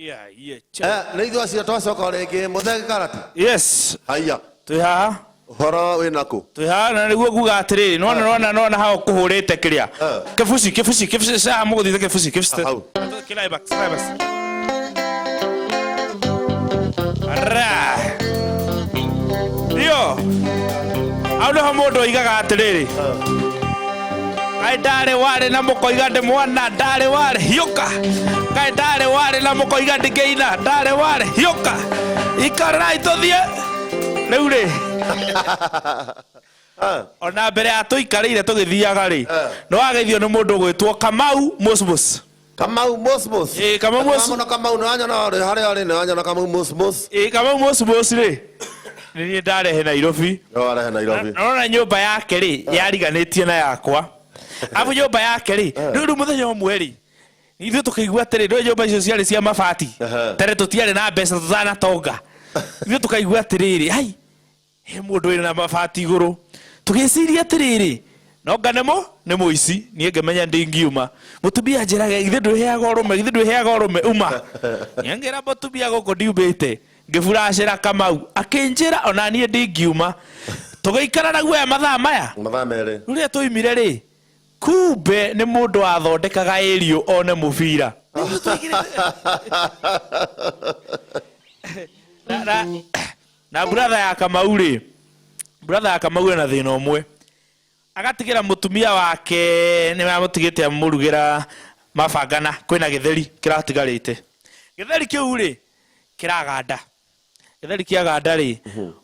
Yeah, check. Nä ithuĩ acio twacoka o rĩngĩ mũthee karati. Yes. Haiya. Twĩ haha. Ũhoro wĩ nakũ? Twĩ haha na nĩguo nguga atĩrĩrĩ, nona nona nona hau kũhũrĩte kĩrĩa. Kĩbuci, kĩbuci, kĩbuci, haha mũgũthiĩte kĩbuci, kĩbuci. Hau. Climax, climax. Ra. Ndio. Hau nĩho mũndũ oigaga atĩrĩrĩ. Kaĩ ndarĩ warĩ na mũkoiga ndĩ mwana, ndarĩ warĩ hiũka. Kaĩ ndarĩ warĩ na mũkoiga ndingĩina, ndarĩ warĩ hiũka. Ikarĩrai tũthiĩ. Rĩu rĩ. Ona mbere ya tũikarĩire tũgĩthiaga rĩ, nĩ wageithio nĩ mũndũ ũgwĩtwo Kamau Mosmos. Kamau Mosmos. Ĩĩ, Kamau Mosmos. Mũno Kamau nĩ wanyona ũrĩ harĩa ũrĩ nĩ wanyona Kamau Mosmos. Ĩĩ, Kamau Mosmos rĩ, nĩ niĩ ndarehe Nairobi. Nĩ warehe Nairobi. Naona nyũmba yake rĩ, yariganĩtie na yakwa. Abu nyũmba yake rĩ, rĩu rĩu mũthenya ũmwe rĩ, ithuĩ tũkĩigua atĩrĩ, ndũĩ nyũmba icio ciarĩ cia mabati. Tene tũtiarĩ na mbeca tũtanatonga. Ithuĩ tũkaigua atĩrĩrĩ, hai, he mũndũ wĩna mabati igũrũ. Tũgĩciria atĩrĩrĩ, no nga nĩ mũici, niĩ ngĩmenya ndingiuma. Mũtumia anjĩraga, githĩ ndwĩheaga ũrũme, githĩ ndwĩheaga ũrũme, uma. Niĩ ngĩra mũtumia gũkũ ndiumĩte, ngĩburacĩra Kamau, akĩnjĩra ona niĩ ndingiuma. Tũgĩikara na guoya mathaa maya. Mathaa merĩ. Rĩrĩa tũimire rĩ, kumbe nĩ mũndũ wathondekaga ĩrio one mũbira. Na brother ya Kamau rĩ, brother ya Kamau ena thĩna ũmwe. Agatigĩra mũtumia wake, nĩ amũtigĩte amũrugĩra mabangana, kwĩna gĩtheri kĩratigarĩte. Gĩtheri kĩu rĩ, kĩraganda. Gĩtheri kĩaganda rĩ,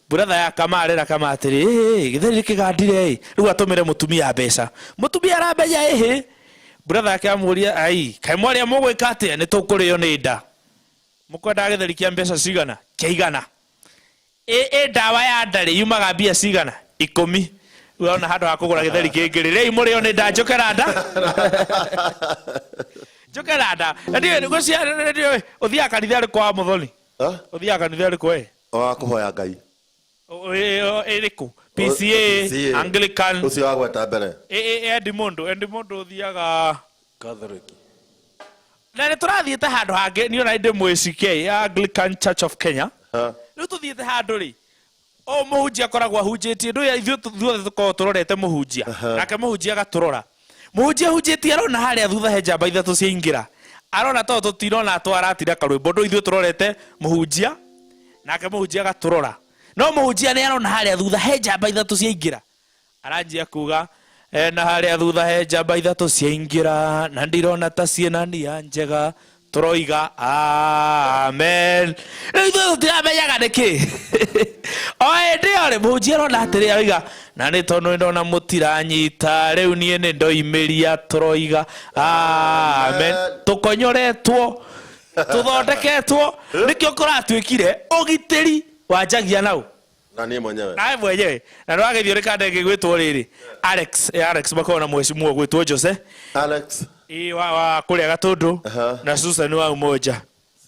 brother ya Kamau arera Kamau atĩrĩ, ĩĩ, gĩtheri kĩgandire ĩ, rĩu atũmĩre mũtumia mbeca. Mũtumia aramenya ĩhĩ. Brother yake amũria, ai, kaĩ mwarĩa mũgwĩka atĩa? Nĩ tũkũrĩo nĩ nda. Mũkwendaga gĩtheri kĩa mbeca cigana? Kĩa igana. Ĩ ndawa ya nda rĩ, yumaga mbia cigana? 10. Wona handũ ha kũgũra gĩtheri kĩngĩ rĩ, rĩu mũrĩo nĩ nda, njũke na nda. Njũke na nda. Na ndiũĩ, nĩguo ndiũĩ, ũthiaga kanitha ũrĩkũ wa Mũthoni? Ũthiaga kanitha ũrĩkũ we? Wa kũhoya Ngai. Ĩrĩkũ? PCA, PCA. Anglican. Ũcio wa gweta mbere. Endi mũndũ, endi mũndũ ũthiaga Catholic. Na nĩ tũrathiĩte handũ hangĩ, niĩ ona ndĩ mũCK, Anglican Church of Kenya. Rĩu tũthiĩte handũ rĩ, o mũhunjia akoragwo ahunjĩtie, ndũĩ ithuĩ ithuothe tũkoragwo tũrorete mũhunjia. Nake mũhunjia agatũrora. Mũhunjia ahunjĩtie arona harĩa thutha he njamba ithatũ ciaingĩra. Arona tondũ tũtirona twaratinda karwĩmbo, ndũĩ ithuĩ tũrorete mũhunjia, nake mũhunjia agatũrora. No mũhunjia nĩ arona harĩa thutha he njamba ithatũ ciaingĩra. Aranjia kuga, na harĩa thutha he njamba ithatũ ciaingĩra, na ndirona ta ciĩna nia njega, tũroiga amen. Rĩu ithuĩ tũtiramenyaga nĩkĩ. O hĩndĩ ĩyo rĩ, mũhunjia arona atĩrĩ, aroiga, na nĩ tondũ nĩndona mũtiranyita, rĩu niĩ nĩ ndoimĩria, tũroiga amen. Tũkonyoretwo, tũthondeketwo, nĩkĩo kũratuĩkire ũgitĩri wanjagia nau. Na niĩ mwenyewe. Nawe mwenyewe. Na nĩ wageithio nĩ kanda ĩngĩ gwĩtwo rĩrĩ. Alex, Alex makoragwo na mheshimiwa gwĩtwo Jose. Alex. Ĩ, wa kũrĩa Gatũndũ. Na Susan wa Umoja.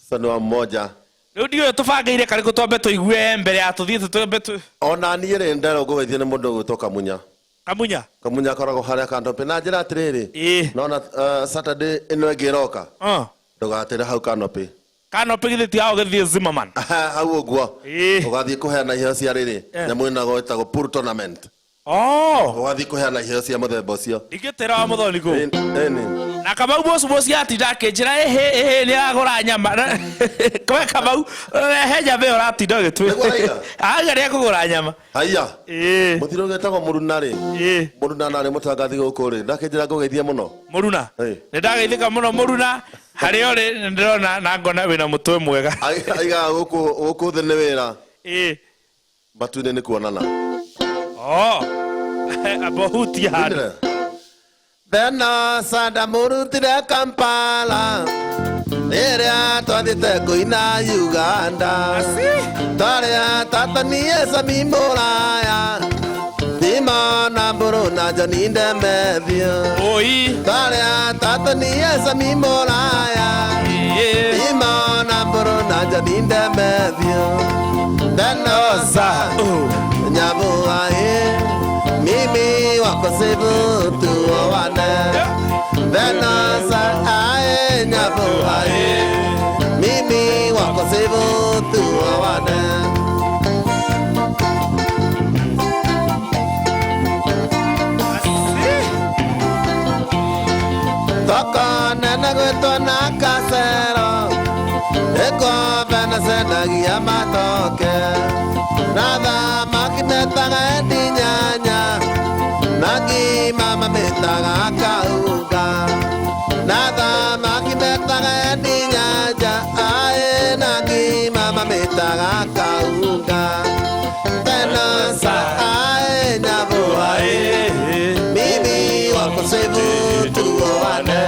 Susan wa Umoja. Rĩu ndiũĩ tũbangĩire karĩkũ twambe tũigue mbere ya tũthiĩte twambe tũ- Ona niĩ rĩ, nderwo ngũgeithio nĩ mũndũ ũgwĩtwo Kamunya. Kamunya? Kamunya akoragwo harĩa Canopy. Na njĩra atĩrĩrĩ, nona, Saturday ĩno ĩngĩ ĩroka. Ndũgatĩre hau Canopy. Canopy githĩ ti hao gĩthiĩ Zimmerman? Hau ũguo. Ũgathiĩ kũheana iheo cia rĩrĩ, nyamũ ĩno ĩtagwo pool tournament. Ũgathiĩ kũheana iheo cia mũthemba ũcio. Ndingĩtĩra wa Mũthoni kũu. Ĩni. Na Kamau Mosmos atinda akĩnjĩra, ĩhĩ, ĩhĩ, nĩ aragũra nyama. We Kamau, he nyama ĩyo ũratinda ũgĩtwĩra. Nĩguo araiga? Arauga nĩ ekũgũra nyama. Haiya. Mũthiro ũgĩtagwo Mũruna rĩ. Mũruna narĩ mũtangathi gũkũ rĩ, ndakĩnjĩra ngũgeithie mũno. Mũruna? Nĩ ndageithĩka mũno Mũruna. Harĩa ũrĩ nĩ ndĩrona na ngona wĩna mũtwe mwega. Aigaga gũkũ thĩ nĩ wĩra. Matu-inĩ nĩ kuonana. Amba ũhutie handũ. Thena Sanda mũrutire Kampala. Rĩrĩa twathiĩte kũina Uganda. Twarĩa Tanzania Sami Mũraya. Thima na Mbũrũ na Johnny Ndemethio. Twarĩa Tanzania Sami Mũraya. Thima na Mbũrũ na Johnny Ndemethio. Thenosa Nyabua Mimi wako sebu tuoane. Thenosa ae Nyabua Mimi wakusibu tuoane. Thoko nene gwĩtwo na kasero ĩkombe na sendagia matoke na thamaki metaga endi nyanya na ngima mamĩtaga kaunga na thamaki metaga endi nyanya aĩ na ngima mamĩtaga kaunga Penosa aĩ nyabu aĩ mimi wakusibu tuoane.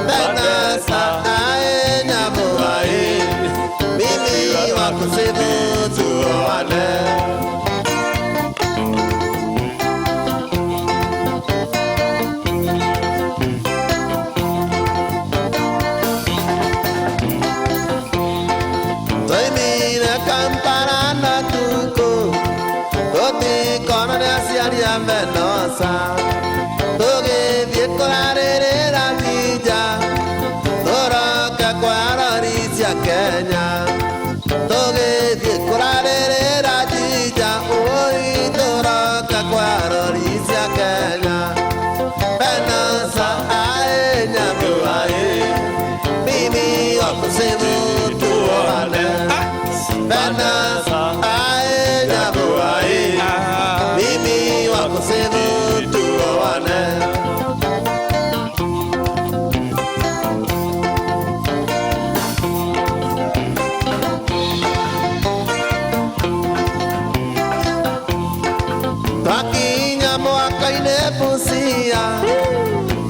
Penosa aĩ nyabu aĩ mimi wakusibu tuoane. Toimire Kampala na tuko tũtikona nĩ aciari a Venosa tũgĩthiĩ kũrarĩrĩra Jinja tũroke kwa arori cia Kenya tũgĩthiĩ kũrarĩrĩra Jinja ũi tũroke kwa arori cia Kenya. Venosa aĩ nyabu aĩ mimi wakusibu tuoane. Venosa aĩ nyabu aĩ mimi wakusibu tuoane. Twakinya mwaka-inĩ Busia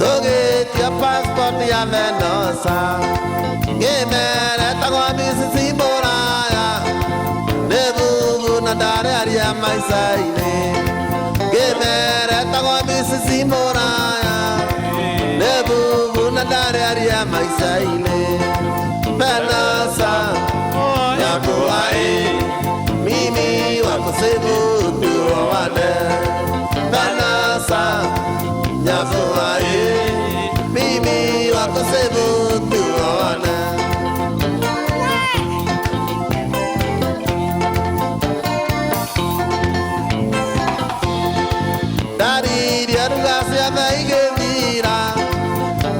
tũgĩtia passport ya Venosa ngĩmeretagwo Mrs. Mũraya nĩ bubu na ndarĩ aria maica-inĩ ngĩmeretagwo Mrs. Mũraya nĩ bubu na ndarĩ aria maica-inĩ. Venosa nyabu aĩ mimi wakusibu tuoane. Venosa nyabu aĩ mimi wakusibu tuoane. Ndaririe ruga ciothe igĩthira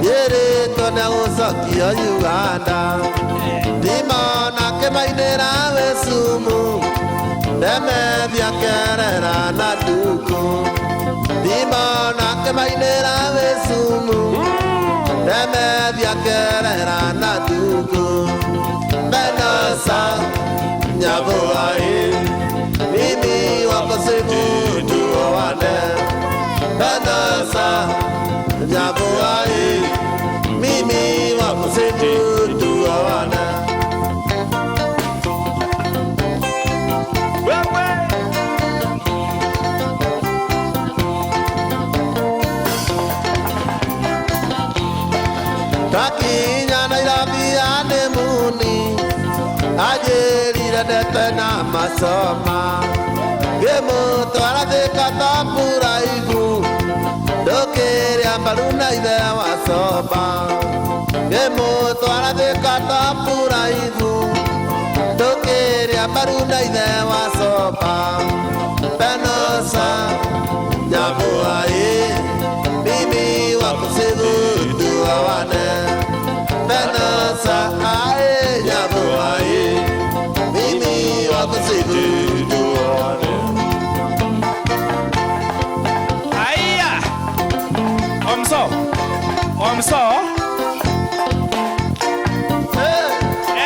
njĩrĩtwo nĩ gũcokio Uganda ndimona kĩmainĩra wĩ sumu ndemethia kerera na nduku ndimona kĩmainĩra wĩ sumu ndemethia kerera na nduku. Venosa nyabu aĩ mimi wakusibu tuoane. Venosa nyabu aĩ mimi wakusibu tuoane. Twakinya Nairobi ya muni anjĩrire ndete na masoma ngĩmũtwara Thika Top Raibu ndũkĩrĩa mbaru na ithe wa soba ngĩmũtwara Thika Top Raibu ndũkĩrĩa mbaru na ithe wa soba. Venosa nyabu aĩ mimi wakusibu tuoane. Venosa aĩ nyabu aĩ mimi wakusibu tuoane. Aya omso omso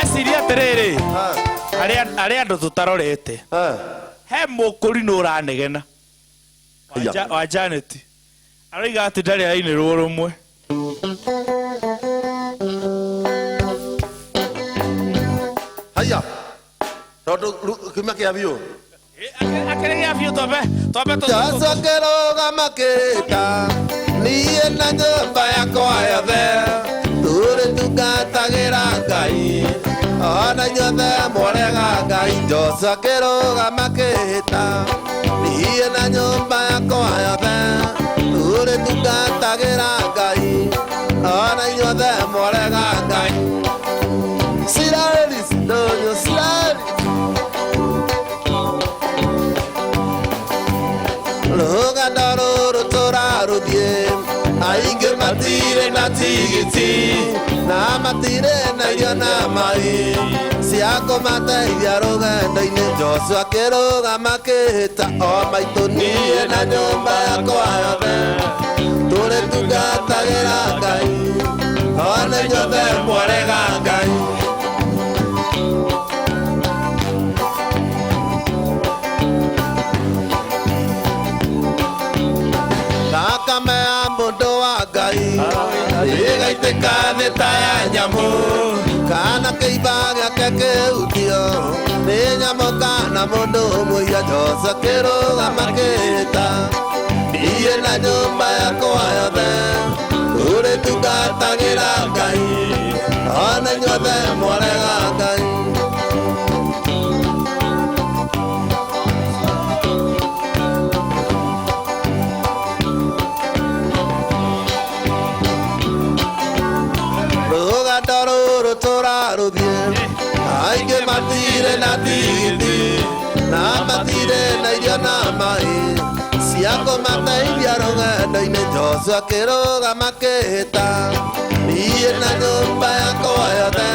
eciria atĩrĩrĩ arĩa andũ tũtarorete he mũkũri nĩ ũranegena wa Janet aroiga atĩ ndarĩ ainĩrwo rũmwe. Haya tondũ kiuma kĩa biũ akĩrĩ gĩa biũ twambe twambe Joshua kĩrũgama kĩta niĩ na nyũmba yakwa yothe tũrĩ tungatagĩra Ngai ona inyuothe mwarega Ngai. Joshua kĩrũgama kĩta niĩ na nyũmba yakwa yothe tũrĩ tungatagĩra Ngai ona inyuothe mwarega Ngai. Isiraeli matirĩ na irio na mai cia kũmateithia rũgendo-inĩ. Joshua akĩrũgama akĩhĩta o maitũ niĩ na nyũmba yakwa yothe tũrĩtungatagĩra Ngai ona inyuothe mwarega Ngai. Thakame ya mũndũ wa Ngai ĩgaitĩka thĩ ta ya nyamũ kana kĩimba gĩake kĩhutio nĩ nyamũ kana mũndũ mũiya. Joshua akĩrũgama akĩhĩta niĩ na nyũmba yakwa yothe tũrĩtungatagĩra Ngai ona inyuothe mwarega Ngai. Rũgendo rũrũ tũrarũthiĩ aingĩ matirĩ na tigiti na matirĩ na irio na mai cia kũmateithia rũgendo-inĩ. Joshua akĩrũgama akĩhĩta niĩ na nyũmba yakwa yothe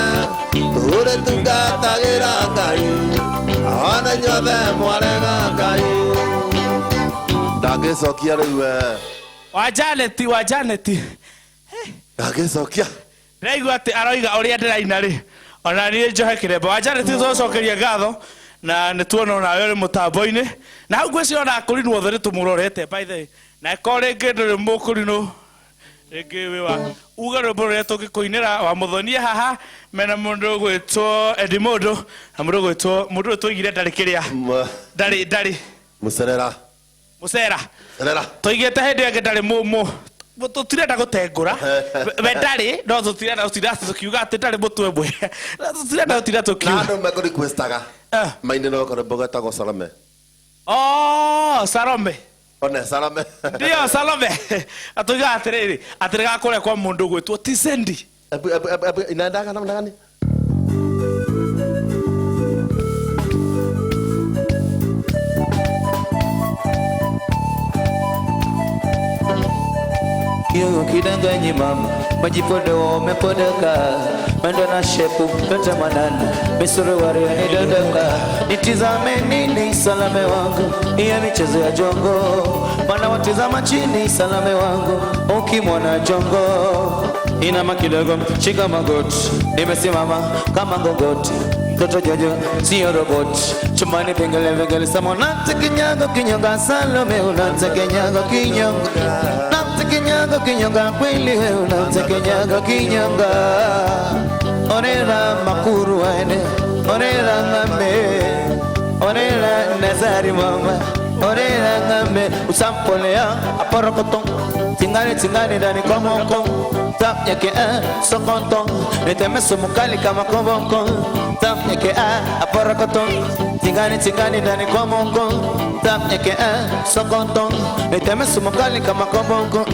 tũrĩtungatagĩra Ngai ona inyuothe mwarega Ngai. Ndangĩcokia rĩu we. Wa Janet, wa Janet. Ndangĩcokia. Ndĩraigua atĩ aroiga ũrĩa ndĩraina rĩ ona niĩ njohe kĩremba. Wa Janet tũcokeria ngatho na nĩ tuona onawe ũrĩ mũtambo-inĩ na hau ngwĩciria ona akũrinũ othe nĩ tũmũrorete by the way. Na ĩkorwo rĩngĩ ndũrĩ mũkũrinũ rĩngĩ wĩ wa uge rwĩmbo rũrĩa tũngĩkũinĩra wa mũthonia haha mena mũndũ ũgwĩtwo Eddie Mũndũ na mũndũ ũgwĩtwo mũndũ ũyũ tũigire ndarĩ kĩrĩa ndarĩ ndarĩ Mũcerera. Mũcera. Cerera. Tũigĩte hĩndĩ ĩngĩ ndarĩ mũmũ tũtirenda gũtengũra we ndarĩ no tũtirenda gũtinda tũkiuga atĩ ndarĩ mũtwe mwe tũtirenda gũtinda Na tũkiuga. andũ mekũrequestaga mainĩrwo karwĩmbo getagwo Salome. Oh, Salome. One Salome. Ndio Salome. Atuiga atĩrĩrĩ atĩ gakũrĩa kwa mũndũ ũgwĩtwo Tisendi. Ebu ebu ebu ebu inaendaga namna gani? Kidanganyi mama majipodo wamepodeka mendo na shepu pete manana misuruari yanidodeka nitizame nini Salame wangu iya michezo ya jongo mana watizama chini Salame wangu ukimwona jongo inama kidogo shika magoti nimesimama kama ngogoti mtoto jojo sio robot chumbani vengele vengele samo nate kinyago kinyonga Salome unate kinyago kinyonga nate kinyago kinyonga kweli wewe unate kinyago kinyonga orera makuru waene orera ngame orera nazari mama orera ngame usampolea aporokoton tingani tingani ndani komoko tap yake sokonton nitemeso mukali kama kobonko tap yake aporokoton tingani tingani ndani komoko tap yake sokonton nitemeso mukali kama kobonko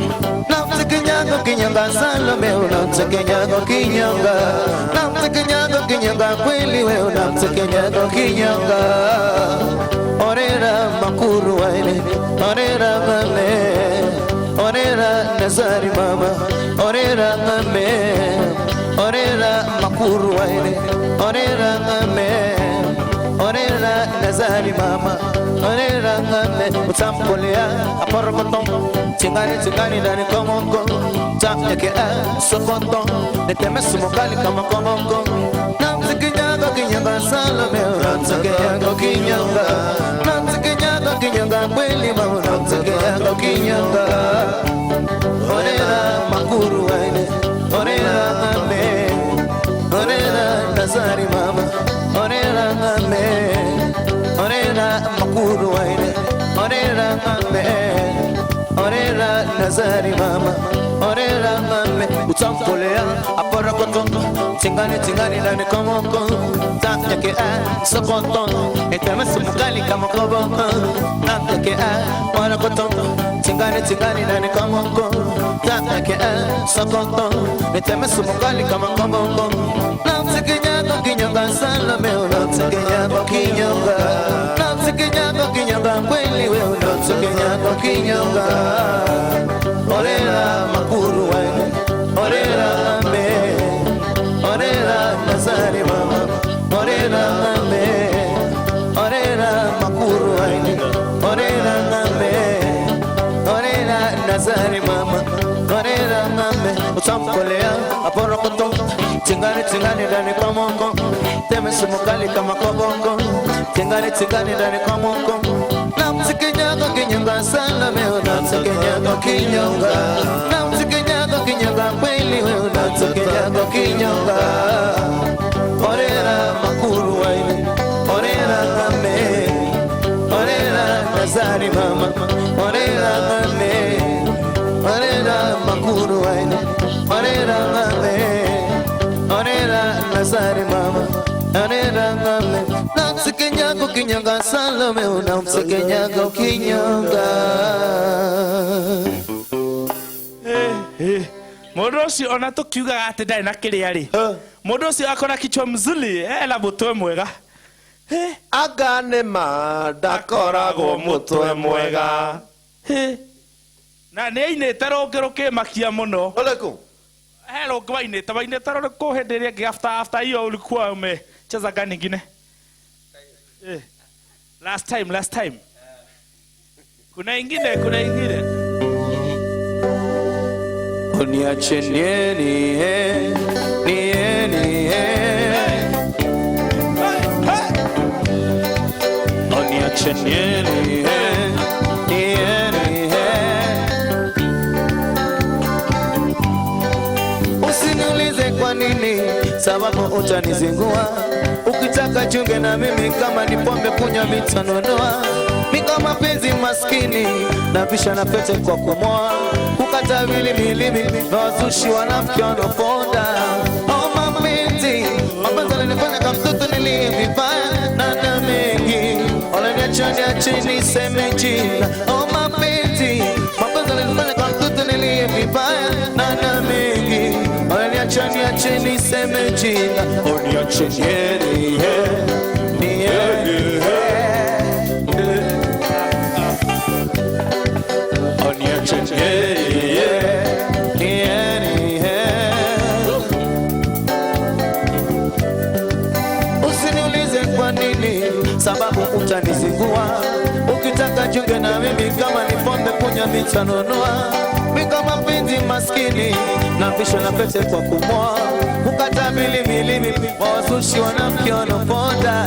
nate kinyago kinyonga Salome unate kinyago kinyonga nate kinyago kinyonga kweli wewe unate kinyago kinyonga orera makuru waene orera ngame orera nazari mama orera ngame orera makuru waene orera ngame orera nazari mama orera ngame utampolia aporokoton tingani tingani ndani komoko tap yake sokonton nitemesu mukali kama komoko nate kinyago kinyonga Salome unate kinyago kinyonga nate kinyago kinyonga kweli mama unate kinyago kinyonga orera makuru waene orera ngame orera nazari mama orera ngame orera makuru waene orera ngame orera nazari mama orera ngame utampolia aporokoton tingani tingani ndani komoko tap yake sokonton nitemesu mukali kama koboko tap yake aporokoton tingani tingani ndani komoko tap yake sokonton nitemesu mukali kama koboko nate kinyago kinyonga Salome unate kinyago kinyonga nate kinyago kinyonga kweli wewe unate kinyago kinyonga orera makuru waene orera ngame Aporokoto, tingani tingani ndani kwa mongo. Teme sumu kali kama kobongo. Tingani tingani ndani kwa mongo. Namsikinyago kinyonga salame, unamsikinyago kinyonga. Namsikinyago kinyonga kweli wewe, unamsikinyago kinyonga. Orera makuru waine, orera ngame, orera nazari mama, orera ngame, orera makuru waine, orera ngame, orera nazari mama, orera ngame. Namsikinyago kinyonga salame, unamsikinyago kinyonga. Mũndũ ũcio ona tũkiugaga atĩ ndarĩ na kĩrĩa rĩ, mũndũ ũcio akora kichwa mzuri, ena mũtwe mwega. Anga nĩ ma ndakoragwo mũtwe mwega. Na nĩ ainĩte rũngĩ rũkĩmakia mũno. Ũrĩkũ? He rũngĩ wainĩte, wainĩte rũrĩkũ hĩndĩ ĩrĩa ĩngĩ after hiyo ulikuwa umecheza gani ingine? Last time, last time. Kuna ingine, kuna ingine. Uniache nie nie nie nie. Uniache nie nie nie nie. Usiniulize kwa nini, sababu utanizingua. Ukitaka chunge na mimi, kama ni pombe kunywa mitanunua. Miko mapenzi maskini, na pisha na pete kwa kumoa. Kukata milimi, na wazushi wanafiki wanaponda. Oh mapenzi, mapenzi yalinifanya kama mtoto nilie vibaya na na mengi. Wala niache niache niseme jina. Oh mapenzi, mapenzi yalinifanya kama mtoto nilie vibaya na na mengi. Wala niache niache niseme jina. Oh niache nie nie nie. Usiniulize kwa nini, sababu utanizingua. Ukitaka junge na mimi, kama ni pombe kunywa mitanunua. Miko mapenzi maskini, na visho na pete kwa kumoa. Kukata milimi, wazushi wanafiki wanaponda.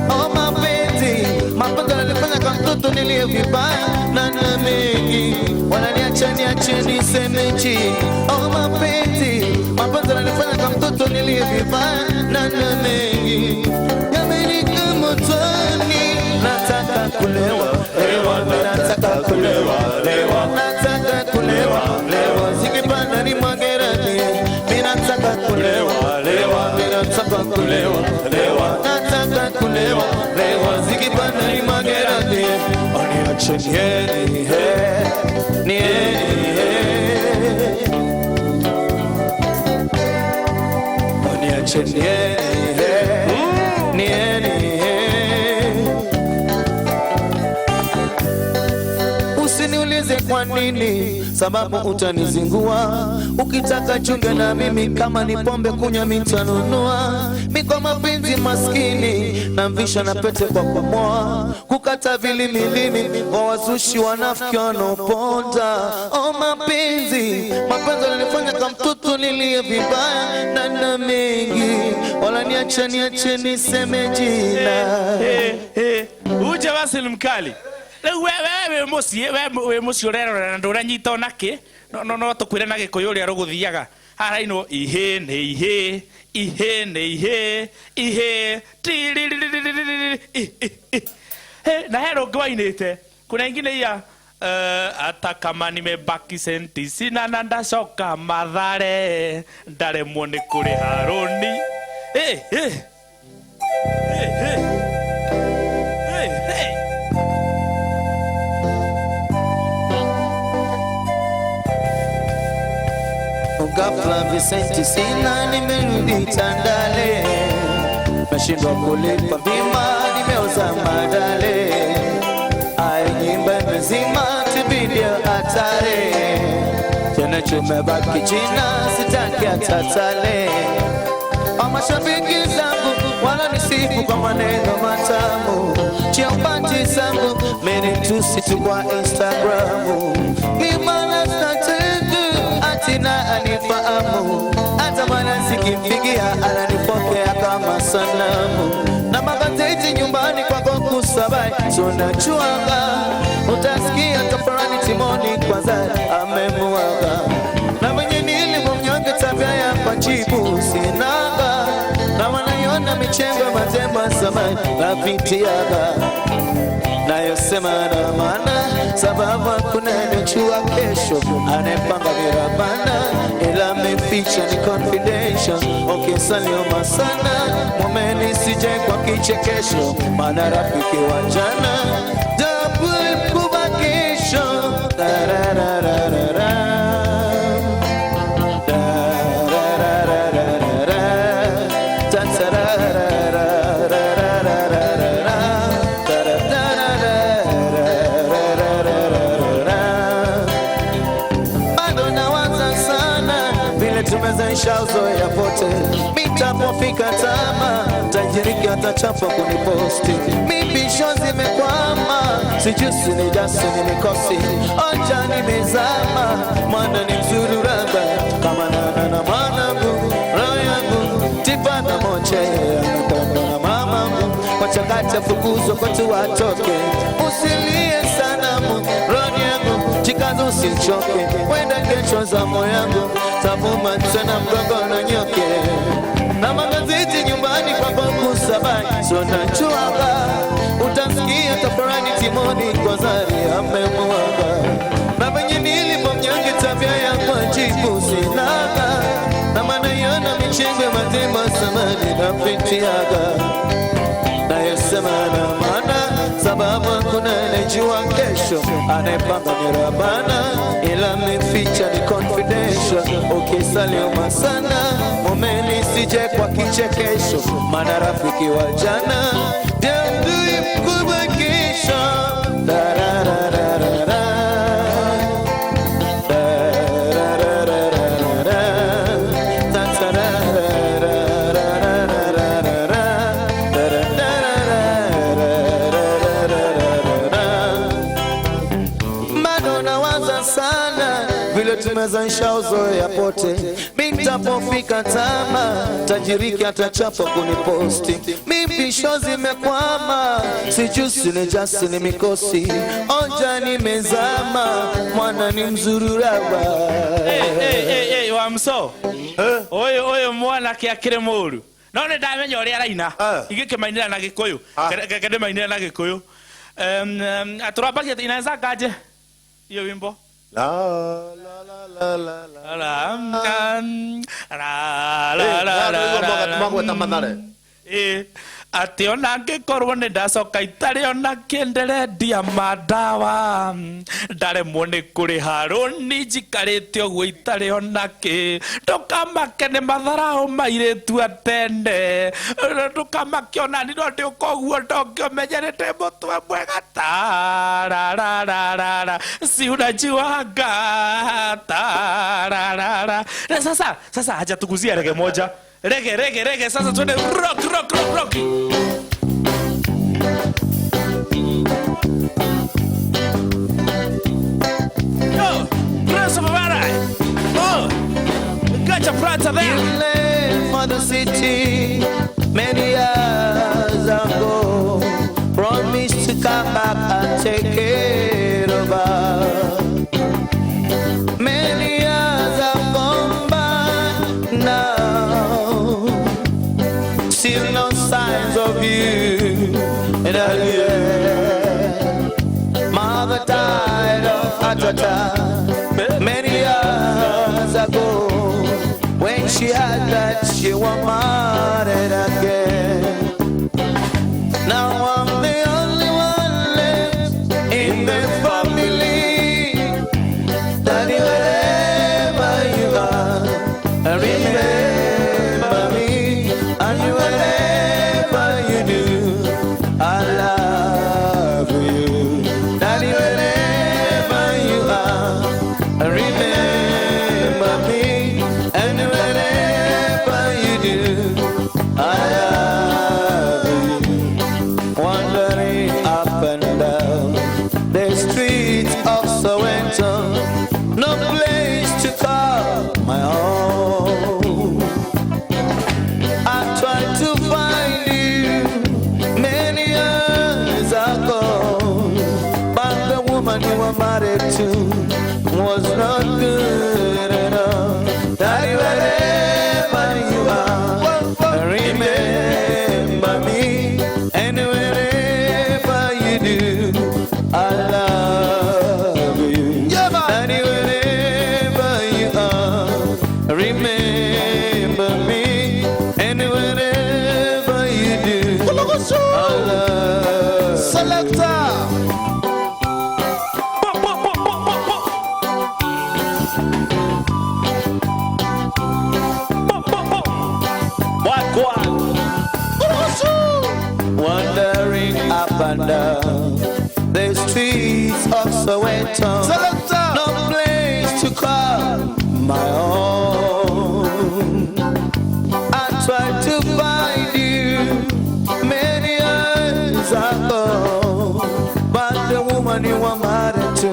Oh mapenzi, mapenzi yalinifanya kama mtoto nilie vibaya na na mengi. Wananiacha niache niseme chini. Oh mapenzi, mapenzi yalinifanya kama mtoto nilie vibaya na na mengi. Yamenika motoni, nataka kulewa, lewa, nataka kulewa, lewa, nataka kulewa, lewa, zikipanda ni magerani. Mimi nataka kulewa, lewa, mimi nataka kulewa, lewa, nataka kulewa, lewa, zikipanda ni magerani. Oniache nie nie nie. Oniache nie nie nie. Usiniulize kwa nini, sababu utanizingua. Ukitaka chunge na mimi, kama ni pombe kunywa mitanunua. Miko mapenzi maskini, na mvisha na pete kwa kumoa. Kukata vilimilimi, kwa wazushi wanafiki wanaoponda. Oh mapenzi, mapenzi yalinifanya kama mtoto nilie vibaya na na mengi. Wala niache niache niseme jina. Uje basi ni mkali. Wewe mũciĩ, we mũciĩ ũrerorera na ndũranyita ona kĩ, no no tũkwĩre na Gĩkũyũ ũrĩa rũgũthiaga. Harainwo ihĩ nĩ ihĩ, ihĩ nĩ ihĩ, ihĩ tiriririririri. Na he rũngĩ wainĩte, kuna ingine iya hata kama nimebaki senti sina na ndacoka Mathare, ndaremwo nĩ kũrĩha rũni. Ghafla Vicente sina, nimerudi Tandale. Nashindwa kulipa bima, nimeoza madale. Ai nyimba imezima, tibidia hatari. Tena chumebaki jina, sitaki atatale. Mashabiki zangu wananisifu kwa maneno matamu. Chiapati zangu menitusi tu kwa Instagramu. Mimana stategu atina anifahamu. Hata nikimpigia ananipokea kama sanamu. Na magazeti nyumbani kwako kusabai tunachuanga, utasikia tafarani timoni kwanza amemuaga. Na mwenye nilivyo mnyonge tabia ya majibu sinanga, na wanaiona michengo matemba samani na vitiaga. Nayosema na maana sababu hakuna anayejua kesho, anayepanga ni Rabana, ila ameficha ni confidential. Ukisalioma sana mumeni sije kwa kichekesho, maana rafiki wa jana double kubakisho. Tararararara. Tararararara. Tatararararararara. Tarararararararara. Bado nawaza sana vile tumezaisha uzoea pote, mitapofika tama tajiriki atachapa kuniposti, mibisho zimekwama sijusi ni jasi ni mikosi onja nimezama, mwana ni mzuri raba kama nana na mwanangu roho yangu tipa na moche anakwenda na mamangu wachakata fukuzwa kwetu watoke, usilie sana roho yangu jikaze usichoke, wenda kesho zamu yangu tavuma tena mgongo na nyoke. Na magazeti nyumbani kwako kusabai tunachuanga, utasikia tafarani timoni kwa zari amemuaga. Na venye nilivyo mnyonge tabia ya majibu sinanga, na manayona michengwe matemba samani na pitiaga. Nayosema na maana sababu hakuna anayejua kesho, anayepanga ni Rabana, ila ameficha ni confidential. Ukisalioma sana mumeni sije kwa kichekesho, maana rafiki wa jana ndiye adui mkubwa kesho. Tararararara. Tararararara. Tatararararararara. Tarararararararara. Bado nawaza sana vile tumezaisha uzoea pote, mitapofika tama tajiriki atachapa kuniposti, mibisho zimekwama sijusi ni jasi ni mikosi onja nimezama, mwana ni mzururawa. Hey, hey, hey, hey, wa mso ũyũ ũyũ mwanake akĩrĩ mũru no nĩ ndamenya ũrĩa araina. Igĩkĩmainĩra na gĩkũyũ. Reke ndĩmainĩre na gĩkũyũ. Tũrambagia inaweza ngaje hiyo wimbo. La la la la la la. La la la la la la la. Magweta Mathare. Atĩ ona angĩkorwo nĩ ndacoka itarĩ ona kĩnderendia mandawa, ndaremwo nĩ kũrĩha rũni njikarĩte ũguo itarĩ ona kĩ, ndũkamake nĩ matharaũ mairĩtu a tene, ndũkamake ona ni no ndĩũka ũguo ndongĩomenyerete mũtwe mwega tararararara si unajuanga tararara. Na sasa sasa haja tuguzie rege moja. Rege rege rege sasa twende rock rock rock rock. Yo, Christopher Varai. Oh, got your brother there. You left for the city many years ago, promised to come back and take it over. Many years have gone by now, still no signs of you in a year. Mother died of heart attack many years ago. When she had that, she was married again. Now I'm the only one left in the family. Daddy, wherever you are, remember me, and whatever you do, I love you. Daddy, wherever you are, remember me, and whatever you do, I I love Selector. Bo, bo, bo, bo, bo, bo. Bo, bo, bo. Wagwan. Wandering up and down the streets of Soweto. Selector. No place to call my own. I tried to find you many years ago, but the woman you were married to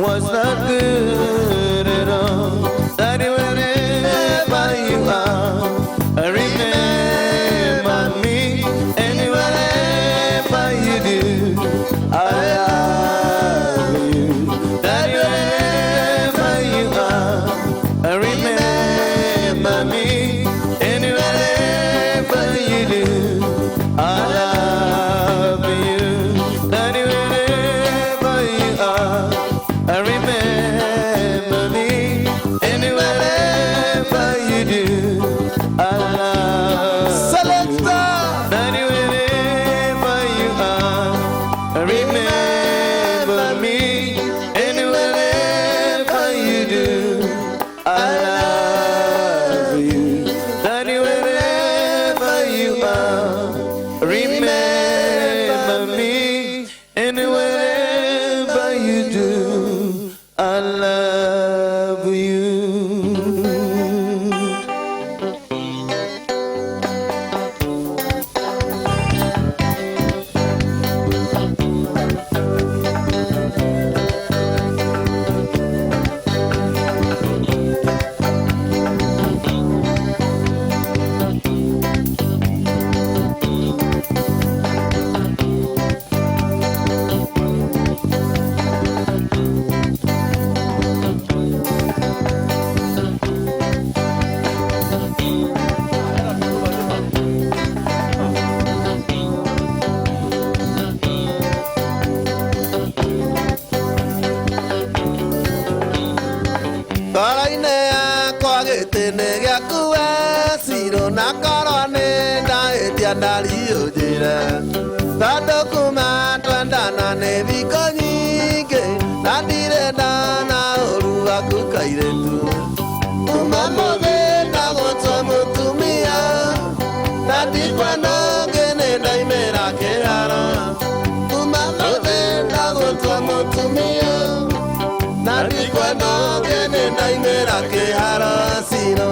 was not good at all. Daddy, wherever you are, remember me, and wherever you do, I love you. Daddy, wherever you are, remember me, and wherever you do, I love you. Daddy, wherever you are, remember me, and wherever you do, I love you. Selector. Daddy, wherever you are, remember me, and wherever you do, I love you. Daddy, wherever you are, remember me, and wherever you do, I love you. Ngoro-inĩ yakwa gĩtĩ-inĩ gĩaku we Ciro, na korwo nĩ ndahĩtia ndariũnjĩre, tondũ kuma twendana nĩ thikũ nyingĩ na ndirĩ ndona ũru waku kairĩtu. Kuma mũthĩ ndagũtua mũtumia na ndikwenda ũngĩ nĩ ndaimĩra kĩharo. Kuma mũthĩ ndagũtua mũtumia na ndikwenda ũngĩ nĩ ndaimĩra kĩharo Ciro.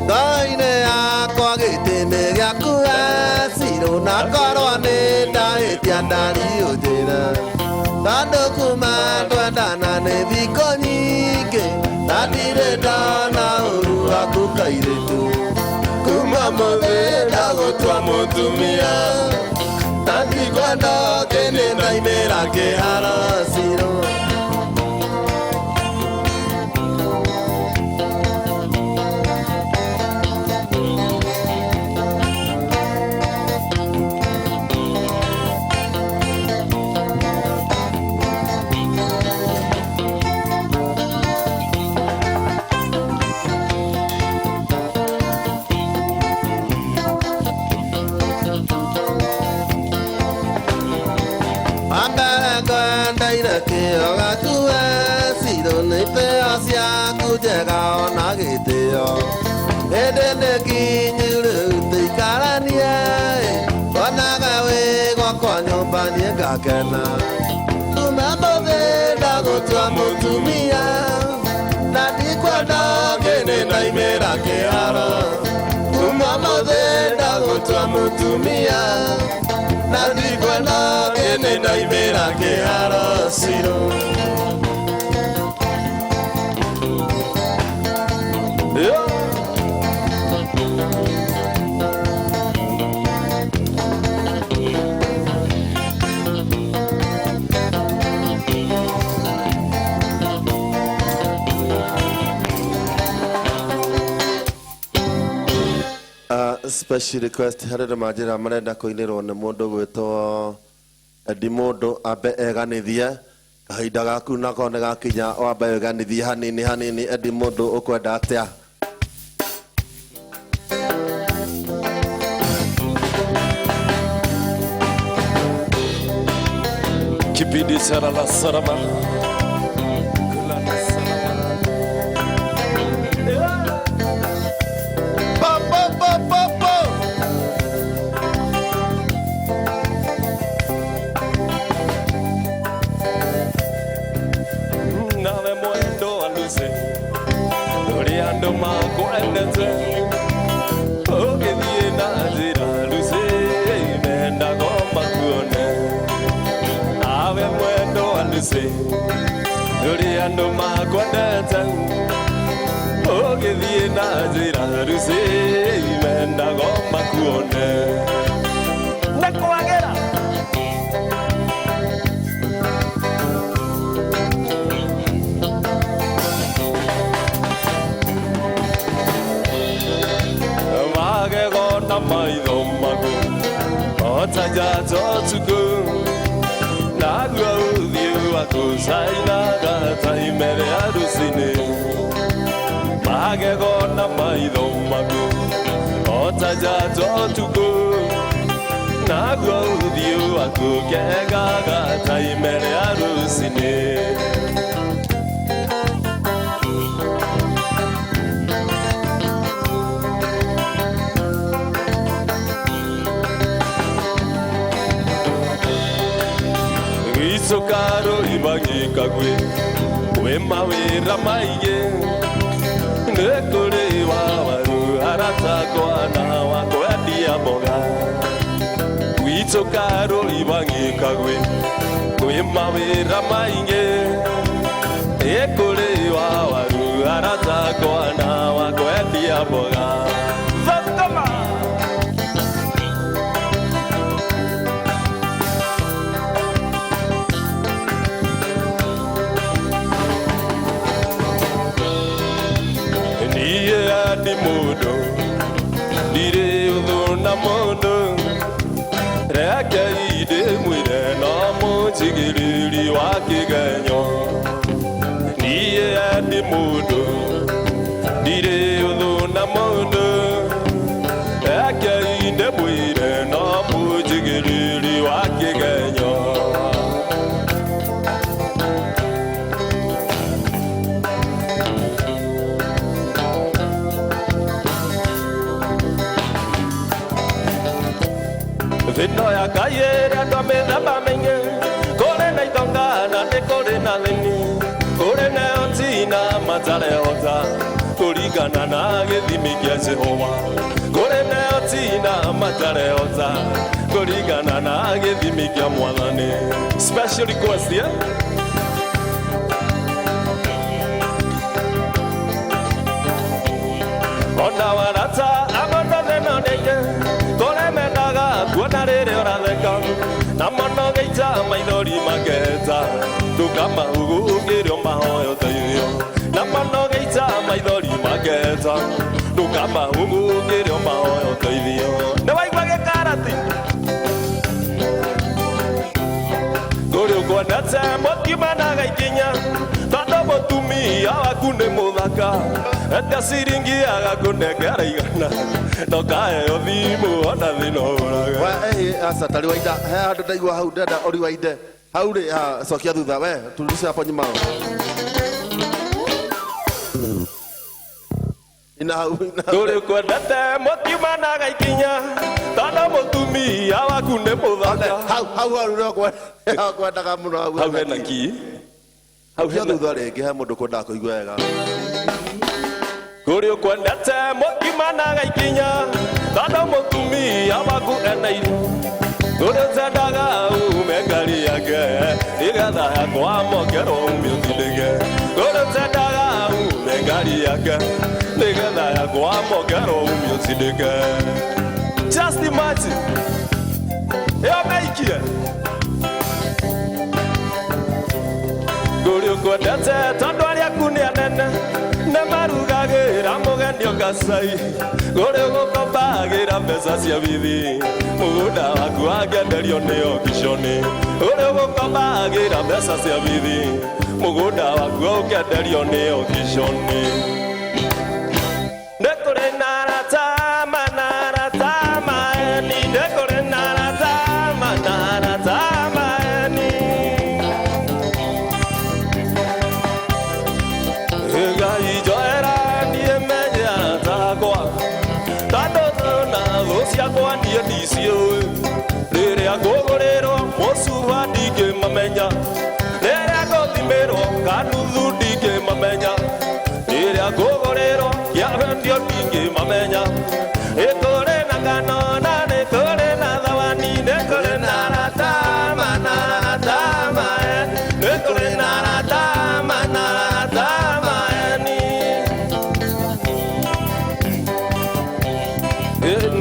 Ngoro-inĩ yakwa gĩtĩ-inĩ gĩaku we Ciro, na korwo nĩ ndahĩtia ndariũnjĩre, tondũ kuma twendana nĩ thikũ nyingĩ na ndirĩ ndona ũru waku kairĩtu. Kuma mũthĩ ndagũtua mũtumia na ndikwenda ũngĩ nĩ ndaimĩra kĩharo Ciro. Wambere ngwendeire kĩo gĩaku we Ciro, nĩ itĩo ciaku njega ona gĩtĩo. Hĩndĩ nĩ nginyu rĩu tũikaranie, wonaga wĩ gwakwa nyũmba niĩ ngakena. Kuma mũthĩ ndagũtua mũtumia na ndikwenda ũngĩ nĩ ndaimĩra kĩharo. Kuma mũthĩ ndagũtua mũtumia na ndikwenda ũngĩ nĩ ndaimĩra kĩharo Ciro. Yeah. Special request harĩ andũ manjĩra marenda kũinĩrwo nĩ mũndũ gwĩtwo Eddie, mũndũ ambe eganithie. Kahinda gaku nako nĩ gakinya wambe wĩganithie hanini hanini endi mũndũ ũkwenda atĩa. Kipindi cha lala salama. Pa, pa, pa, pa, pa. Nawe mwendo wa Lucy, uri andu makwendete, ũgĩthiĩ na njĩra Lucy, mendaga makuone. Awe mwendo wa Lucy, uri andu makwendete, ũgĩthiĩ na njĩra Lucy, mendaga makuone. Nĩ kwagĩra. Magego na maitho maku o ta njata ũtukũ, naguo ũthiũ waku cainaga ta ime rĩa rũcinĩ. Magego na maitho maku o ta njata ũtukũ, naguo ũthiũ waku kengaga ta ime rĩa rũcinĩ. Gĩcũkaro ibagĩkagwĩ kwĩ mawĩra maingĩ, nĩ kũrĩ wa waru aratakwa na wa kwendia mboga. Gĩcũkaro ibagĩkagwĩ kwĩ mawĩra maingĩ, nĩ kũrĩ wa waru aratakwa na wa kwendia mboga. Thakama! Niĩ ndi mũndũ ndirĩ ũthũ na mũndũ, reke ndĩmwĩre no mũnjigĩrĩri wa kĩgenyo. Niĩ ndi mũndũ ndirĩ ũthũ na mũndũ, reke ndĩmwĩre no mũnjigĩrĩri wa kĩgenyo. Thĩno ya Ngai ĩrĩ andũ a mĩthemba mĩingĩ, kũrĩ na itonga na nĩ kũrĩ na thĩni, kũrĩ na oti na matarehota kũringana na gĩthimi kĩa Jehova. Kũrĩ na oti na matarehota kũringana na gĩthimi kĩa Mwathani. Special request, yeah? Ona warata amona thĩna nĩngĩ, kũrĩ mendaga kuona rĩrĩa ũratheka, na mono gĩita maithori maketa, ndũkamahũgũkĩrio mahoya ũteithio. Na mono gĩita maithori maketa, ndũkamahũgũkĩrio mahoya ũteithio. Nĩ waigua gĩkarati? Kũrĩ ũkwendete mũtiumanaga ikinya, tondũ mũtumia waku nĩ mũthaka, etia ciringi agakũnengera igana, ndũkaheo thimũ ona thĩna ũrage. We, aca ta riwaida he handũ ndaigua hau ndĩrenda ũriwainde hau rĩ, ha, cokia thutha we turudishe hapo nyuma. Ina hau, ina hau. Kũrĩ ũkwendete mũtiumanaga ikinya, tondũ mũtumia waku nĩ mũthaka. Hau, hau, hau nĩho kwendaga mũno hau. Hau hena kĩ? Hau Cokia hena thutha rĩngĩ he mũndũ kwendaga kũigua wega. Kũrĩ ũkwendete mũtiumanaga ikinya, tondũ mũtumia waku ena irio. Kũrĩ ũtendaga ume ngari yake, nĩgetha yakwamũkĩrwo ume ũtindĩke. Kũrĩ ũtendaga ume ngari yake, nĩgetha yakwamũkĩrwo ume ũtindĩke. Just imagine. Ĩyo meikie. Kũrĩ ũkwendete tondũ arĩa aku nĩ anene, nĩ marugagĩra mũgeni Kasai kũrĩ ũgũkombagĩra mbeca cia bithi mũgũnda waku wangĩenderio nĩ okiconi kũrĩ ũgũkombagĩra mbeca cia bithi mũgũnda waku ũkĩenderio nĩ okiconi. Nĩ kũrĩ na arata mana arata maeni, nĩ kũrĩ na arata mana arata maeni. Ngai njoera niĩ menye arata akwa tondũ thũ na thũ ciakwa niĩ ndiciũĩ. Rĩrĩa ngũgũrĩrwo mũcuba ndingĩmamenya, rĩrĩa ngũthimĩrwo kanuthu ndingĩmamenya, rĩrĩa ngũgũrĩrwo kĩabendio ndingĩmamenya. Nĩ kũrĩ na kanona, nĩ kũrĩ na thawani, nĩ kũrĩ na arata mana arata maeni, nĩ kũrĩ na arata mana arata maeni.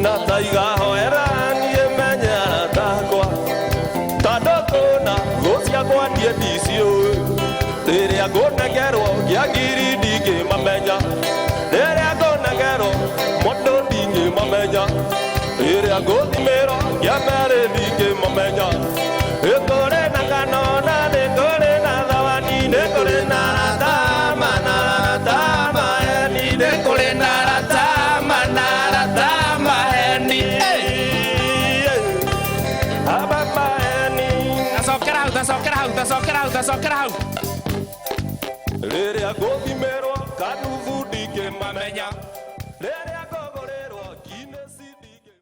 Na taigahoera niĩ menye arata akwa tondũ kũna thũ ciakwa niĩ ndiciũĩ. Rĩrĩa ngũnegerwo kĩa ngiri ndingĩmamenya, rĩrĩa ngũnegerwo mũndũ ndingĩmamenya, rĩrĩa ngũthimĩrwo kĩa merĩ ndingĩmamenya. Nĩ kũrĩ na kanona, nĩ kũrĩ na thawani, nĩ kũrĩ na arata mana arata maeni, nĩ kũrĩ na arata mana arata maeni. Aba maeni. Tacokera hau, tacokera hau, tacokera hau, tacokera hau. Rĩrĩa ngũthimĩrwo kanuthu ndingĩmamenya. Rĩrĩa